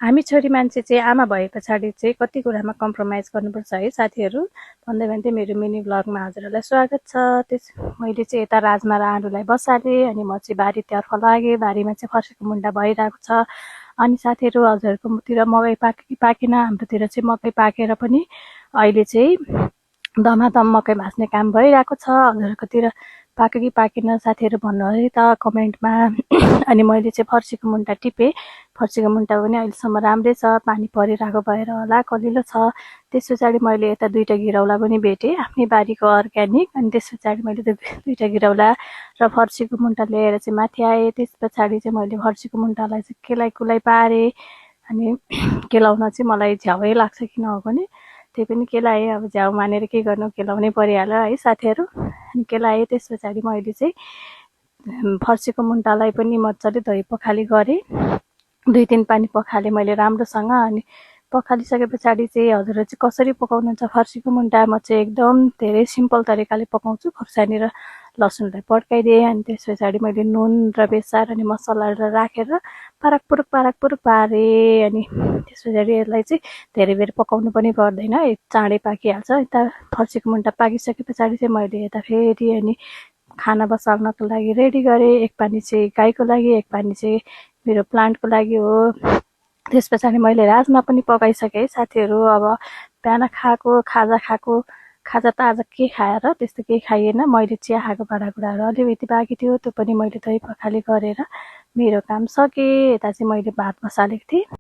हामी छोरी मान्छे चाहिँ आमा भए पछाडि चाहिँ कति कुरामा कम्प्रोमाइज गर्नुपर्छ है साथीहरू भन्दै भन्दै मेरो मिनी ब्लगमा हजुरहरूलाई स्वागत छ। मैले चाहिँ यता राजमा र आलुलाई बसालेँ अनि म चाहिँ बारीतर्फ लागेँ। बारीमा चाहिँ फर्सीको मुन्टा भइरहेको छ। अनि साथीहरू हजुरहरूकोतिर मकै पाक्यो कि पाकेन? हाम्रोतिर चाहिँ मकै पाकेर पनि अहिले चाहिँ दमादम मकै भाँच्ने काम भइरहेको छ। हजुरहरूकोतिर पाक्यो कि पाकेन साथीहरू भन्नु है त कमेन्टमा। अनि मैले चाहिँ फर्सीको मुन्टा टिपेँ। फर्सीको मुन्टा पनि अहिलेसम्म राम्रै छ, पानी परिरहेको भएर होला कलिलो छ। त्यस पछाडि मैले यता दुईटा घिरौला पनि भेटेँ, आफ्नै बारीको अर्ग्यानिक। अनि त्यस पछाडि मैले दुईटा घिरौला र फर्सीको मुन्टा ल्याएर चाहिँ माथि आएँ। त्यस पछाडि चाहिँ मैले फर्सीको मुन्टालाई चाहिँ केलाइ कुलाइ पारेँ। अनि केलाउन चाहिँ मलाई झ्याउै लाग्छ किन हो भने, त्यही पनि केलाएँ। अब झ्याउ मानेर के गर्नु, केलाउनै परिहाल्यो है साथीहरू। अनि केलाएँ। त्यस पछाडि मैले चाहिँ फर्सीको मुन्टालाई पनि मजाले धोइ पखाली गरेँ। 2-3 पानी पखालेँ मैले राम्रोसँग। अनि पखालिसके पछाडि चाहिँ हजुरहरू चाहिँ कसरी पकाउनुहुन्छ फर्सीको मुन्टा? म चाहिँ एकदम धेरै सिम्पल तरिकाले पकाउँछु। खुर्सानी र लसुनलाई पड्काइदिएँ। अनि त्यस पछाडि मैले नुन र बेसार अनि मसलाहरू राखेर पारक पुरुक पारेँ। अनि त्यस पछाडि यसलाई चाहिँ धेरै बेर पकाउनु पनि पर्दैन, चाँडै पाकिहाल्छ। यता फर्सीको मुन्टा पाकिसके पछाडि चाहिँ मैले यता फेरि अनि खाना बसाल्नको लागि रेडी गरेँ। एक पानी चाहिँ गाईको लागि, एक पानी चाहिँ मेरो प्लान्टको लागि हो। त्यस पछाडि मैले राजमा पनि पकाइसकेँ साथीहरू। अब बिहान खाएको खाजा त आज के खाएर त्यस्तो केही खाइएन। मैले चिया खाएको भाँडाकुँडाहरू अलिकति बाँकी थियो, त्यो पनि मैले धोइ पखाली गरेर मेरो काम सकेँ। यता चाहिँ मैले भात बसालेको थिएँ।